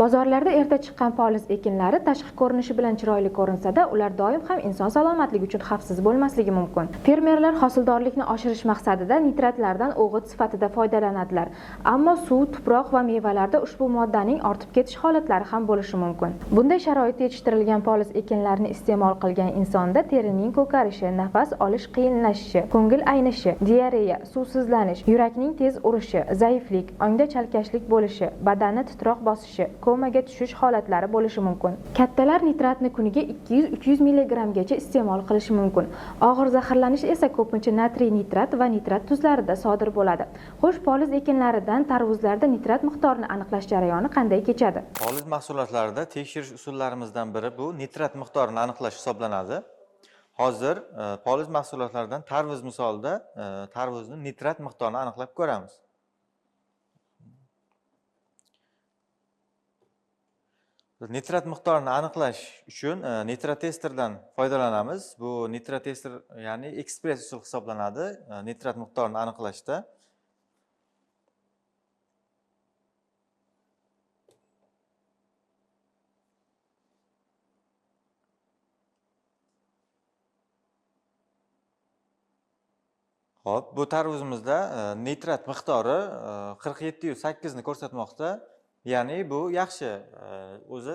Bozorlarda erta chiqqan poliz ekinlari tashqi ko'rinishi bilan chiroyli ko'rinsa-da, ular doim ham inson salomatligi uchun xavfsiz bo'lmasligi mumkin. Fermerlar hosildorlikni oshirish maqsadida nitratlardan o'g'it sifatida foydalanadilar. Ammo suv, tuproq va mevalarda ushbu moddaning ortib ketish holatlari ham bo'lishi mumkin. Bunday sharoitda yetishtirilgan poliz ekinlarini iste'mol qilgan insonda terining ko'karishi, nafas olish qiyinlashishi, ko'ngil aynishi, diareya, suvsizlanish, yurakning tez urishi, zaiflik, ongda chalkashlik bo'lishi, badanni titroq bosishi, komaga tushish holatlari bo'lishi mumkin. Kattalar nitratni kuniga 200-300 milligramgacha iste'mol qilishi mumkin. Og'ir zaharlanish esa ko'pincha natriy nitrat va nitrat tuzlarida sodir bo'ladi. Xo'sh, poliz ekinlaridan tarvuzlarda nitrat miqdorini aniqlash jarayoni qanday kechadi? Poliz mahsulotlarida tekshirish usullarimizdan biri bu nitrat miqdorini aniqlash hisoblanadi. Hozir poliz mahsulotlaridan tarvuz misolida tarvuzni nitrat miqdorini aniqlab ko'ramiz. Nitrat miqdorini aniqlash uchun nitrotesterdan foydalanamiz. Bu nitrotester, ya'ni ekspress usul hisoblanadi nitrat miqdorini aniqlashda. Xo'p, bu tarvuzimizda nitrat miqdori 47,8 ni ko'rsatmoqda. Ya'ni bu yaxshi. O'zi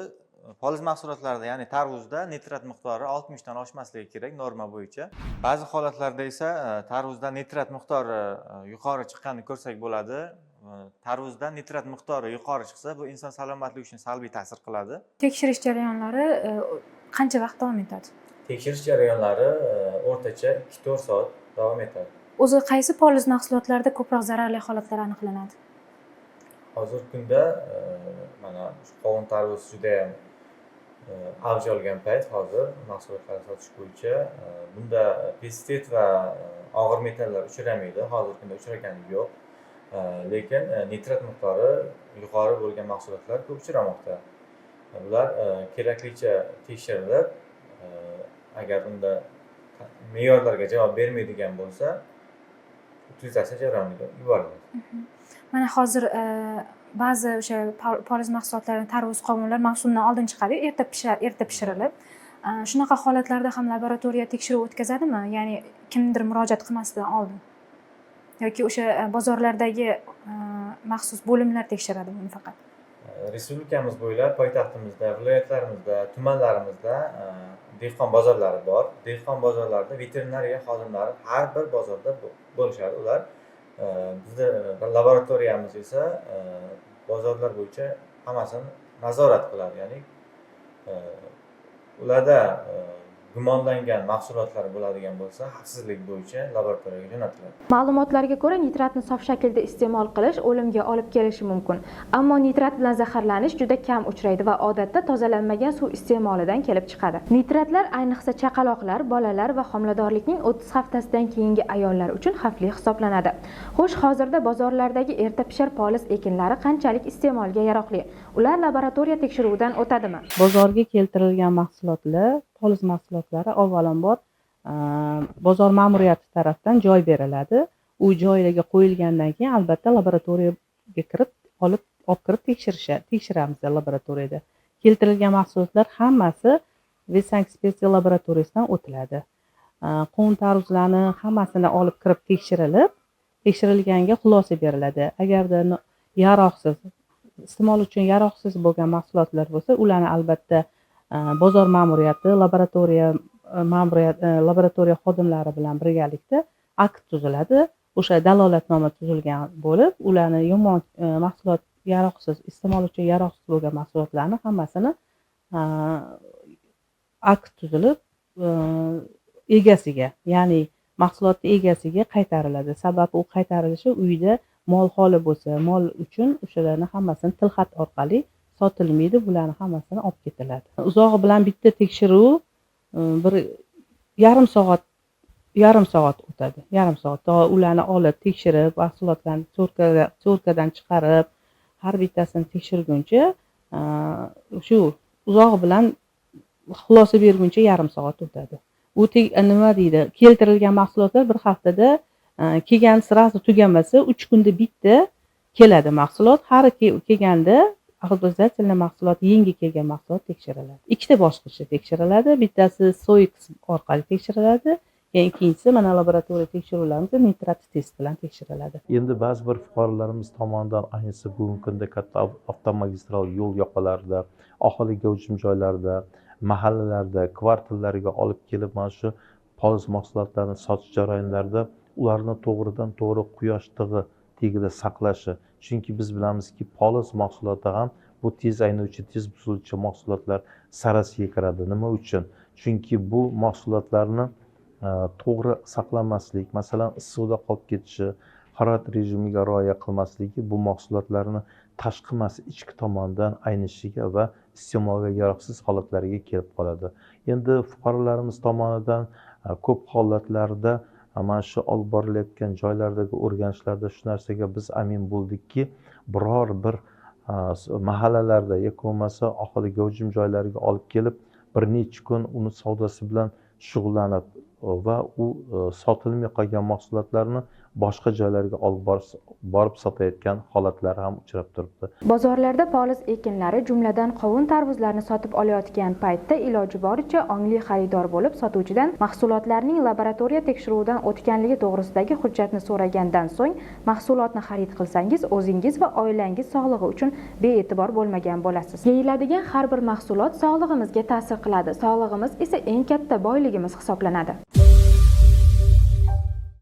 poliz mahsulotlarida, ya'ni tarvuzda nitrat miqdori 60 dan oshmasligi kerak norma bo'yicha. Ba'zi holatlarda esa tarvuzda nitrat miqdori yuqori chiqqanini ko'rsak bo'ladi. Tarvuzda nitrat miqdori yuqori chiqsa, bu inson salomatligi uchun salbiy ta'sir qiladi. Tekshirish jarayonlari qancha vaqt davom etadi? Tekshirish jarayonlari o'rtacha 2-4 soat davom etadi. O'zi qaysi poliz mahsulotlarida ko'proq zararli holatlar aniqlanadi? Hozirgi kunda mana shu qovun tarvuz juda ham avj olgan payt hozir mahsulotlarni sotish bo'yicha bunda pestitsid va og'ir metallar uchramaydi. Hozirgi kunda uchragani yo'q. Lekin nitrat miqdori yuqori bo'lgan mahsulotlar ko'p uchramoqda. Bular keraklicha tekshirilib, agar unda me'yorlarga javob bermaydigan bo'lsa, utilizatsiya jarayoniga yuboriladi. Mana hozir ba'zi o'sha poliz mahsulotlarini tarvuz, qovunlar mavsumdan oldin chiqadi, erta pishirilib. Shunaqa holatlarda ham laboratoriya tekshiruv o'tkazadimi? Ya'ni kimdir murojaat qilmasdan oldin yoki o'sha bozorlardagi maxsus bo'limlar tekshiradi buni faqat? Respublikamiz bo'ylab, poytaxtimizda, viloyatlarimizda, tumanlarimizda dehqon bozorlari bor. Dehqon bozorlarida veterinariya xodimlari har bir bozorda bo'lishadi. Ular bizda laboratoriyamiz esa bozorlar bo'yicha hammasini nazorat qiladi. Ya'ni ularda gumonlangan mahsulotlar bo'ladigan bo'lsa, xavfsizlik bo'yicha laboratoriyaga jo'natiladi. Ma'lumotlarga ko'ra, nitratni sof shaklda iste'mol qilish o'limga olib kelishi mumkin. Ammo nitrat bilan zaharlanish juda kam uchraydi va odatda tozalanmagan suv iste'molidan kelib chiqadi. Nitratlar ayniqsa chaqaloqlar, bolalar va homiladorlikning 30 haftasidan keyingi ayollar uchun xavfli hisoblanadi. Xo'sh, hozirda bozorlardagi erta pishar poliz ekinlari qanchalik iste'molga yaroqli? Ular laboratoriya tekshiruvidan o'tadimi? Bozorga keltirilgan mahsulotlar, poliz mahsulotlari avvalambor bozor ma'muriyati tarafdan joy beriladi. U joyiga qo'yilgandan keyin albatta laboratoriyaga kirib olib kirib tekshiramiz laboratoriyada. Keltirilgan mahsulotlar hammasi vetsanekspertiza laboratoriyasidan o'tiladi. Qovun tarvuzlarni hammasini olib kirib tekshirilib, tekshirilganga xulosa beriladi. Agarda yaroqsiz, iste'mol uchun yaroqsiz bo'lgan mahsulotlar bo'lsa, ularni albatta bozor ma'muriyati, laboratoriya ma'muriyat, laboratoriya xodimlari bilan birgalikda akt tuziladi. O'sha dalolatnoma tuzilgan bo'lib, ularni yomon mahsulot yaroqsiz, iste'mol uchun yaroqsiz bo'lgan mahsulotlarni hammasini akt tuzilib egasiga, ya'ni mahsulotni egasiga qaytariladi. Sababi u qaytarilishi uyda mol holi bo'lsa, mol uchun o'shalarni hammasini tilxat orqali sotilmaydi, bularni hammasini olib ketiladi. Uzog'i bilan bitta tekshiruv bir yarim soat o'tadi. Yarim soat to ularni olib tekshirib, mahsulotlarni so'rkadan chiqarib, har bittasini tekshirguncha shu uzog'i bilan xulosa berguncha yarim soat o'tadi. U nima deydi, keltirilgan mahsulotlar bir haftada kelgan sirasi tugamasa 3 kunda bitta keladi mahsulot. Har kelganda Обязательно mahsulot, yangi kelgan mahsulot tekshiriladi. Ikkita bosqichda tekshiriladi. Bittasi СОЭК orqali tekshiriladi, keyin ikkinchisi mana laboratoriya tekshiruvlarimizda nitrat test bilan tekshiriladi. Endi ba'zi bir fuqarolarimiz tomonidan, ayniqsa bugungi kunda katta avtomagistral yo'l yoqalarida, aholi gavjum joylarda, mahallalarda, kvartallarga olib kelib mana shu poliz mahsulotlarini sotish jarayonlarida ularni to'g'ridan to'g'ri quyosh tig'i tagida saqlashi, chunki biz bilamizki, poliz mahsuloti ham bu tez aynuvchi, tez buziluvchi mahsulotlar sarasiga kiradi. Nima uchun? Chunki bu mahsulotlarni to'g'ri saqlamaslik, masalan, issiqda qolib ketishi, harorat rejimiga rioya qilmasligi bu mahsulotlarni tashqi emas, ichki tomondan aynishiga va iste'molga yaroqsiz holatlarga kelib qoladi. Endi fuqarolarimiz tomonidan ko'p holatlarda mana shu olib borilayotgan joylardagi o'rganishlarda shu narsaga biz amin bo'ldikki, biror bir mahallalarda yoki bo'lmasa aholi gavjum joylariga olib kelib bir necha kun uni savdosi bilan shug'ullanib va u sotilmay qolgan mahsulotlarni boshqa joylarga olib borib sotayotgan holatlar ham uchrab turibdi. Bozorlarda poliz ekinlari, jumladan qovun tarvuzlarni sotib olayotgan paytda iloji boricha ongli xaridor bo'lib, sotuvchidan mahsulotlarning laboratoriya tekshiruvidan o'tganligi to'g'risidagi hujjatni so'ragandan so'ng mahsulotni xarid qilsangiz, o'zingiz va oilangiz sog'lig'i uchun bee'tibor bo'lmagan bo'lasiz. Yeyiladigan har bir mahsulot sog'lig'imizga ta'sir qiladi. Sog'lig'imiz esa eng katta boyligimiz hisoblanadi.